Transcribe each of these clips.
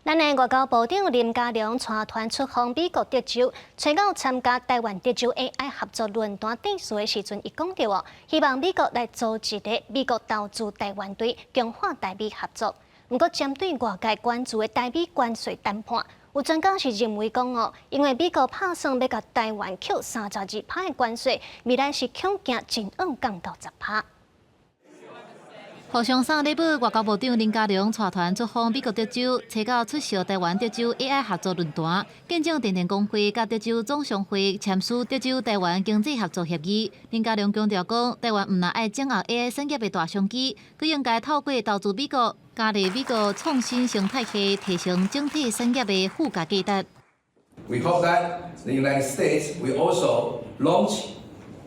咱的外交部長林佳龍帶團出訪美國德州，揣九參加台灣德州 AI 合作論壇致辭的時陣，伊講著哦，希望美國來組一个美國投資台灣隊，強化台美合作。毋過針對外界關注的台美關稅談判，有專家是認為講哦，因為美國拍算欲共台灣扣32%的關稅，未來是恐驚真僞降到10%。互相送禮物，外交部長林佳龍帶團出訪美國德州，揣九出席台灣德州 AI 合作論壇，見證電電公會佮德州總商會簽署德州台灣經濟合作協議。林佳龍強調講，台灣毋但愛掌握 AI 產業的大商機，閣應該透過投資美國，加入美國創新生態系，提升整體產業的附加價值。 We hope that the United States will also launch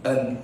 an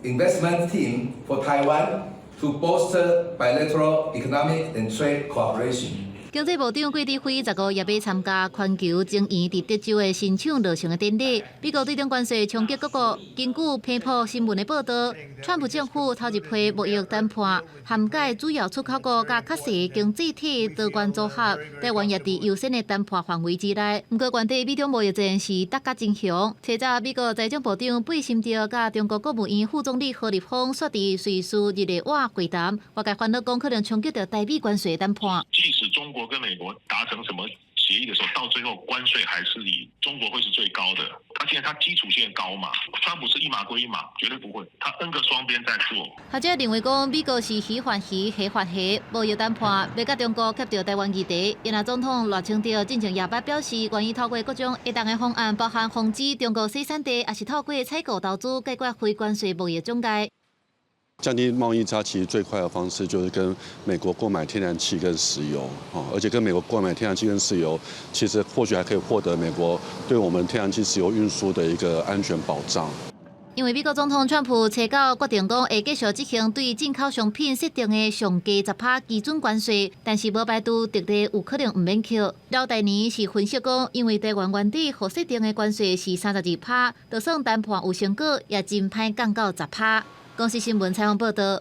investment team for Taiwan to bolster bilateral economic and trade cooperation. 經濟部長桂志輝15也欲參加環球晶圓佇德州的新廠落成的典禮。美國對等關稅衝擊各國，根據彭博新聞的報導，川普政府頭一批貿易談判涵蓋主要出口國佮較細經濟體多元組合，台灣也佇優先的談判範圍之內。毋過，原底美中貿易戰是打甲真兇。初早，美國財政部長貝森特佮中國國務院副總理何立峰煞佇瑞士日內瓦會談，外界煩惱講可能衝擊著台美關稅談判。即使中國跟美國達成什麼協議的時候，到最後關稅還是以中國會是最高的。他現在他基礎線高嘛，川普是一碼歸一碼，絕對不會，他 N 個雙邊在做。學者認為講，美國是魚還魚，蝦還蝦，貿易談判欲佮中國夾著台灣議題。因為總統賴清德進前也捌表示，願意透過各種會當的方案，包含防止中國洗產地，抑是透過採購投資解決非關稅貿易障礙。降低貿易差，其實最快的方式就是跟美國購買天然氣跟石油，而且跟美國購買天然氣跟石油，其實或許還可以獲得美國對我們天然氣、石油運輸的一個安全保障。因為美國總統川普初九決定講會繼續執行對進口商品設定的上低10%基準關稅，但是無排除特例有可能毋免扣。廖大年是分析講，因為台灣原底予設定的關稅是32%，就算談判有成果，也真歹降到十趴。公視新聞採訪報導。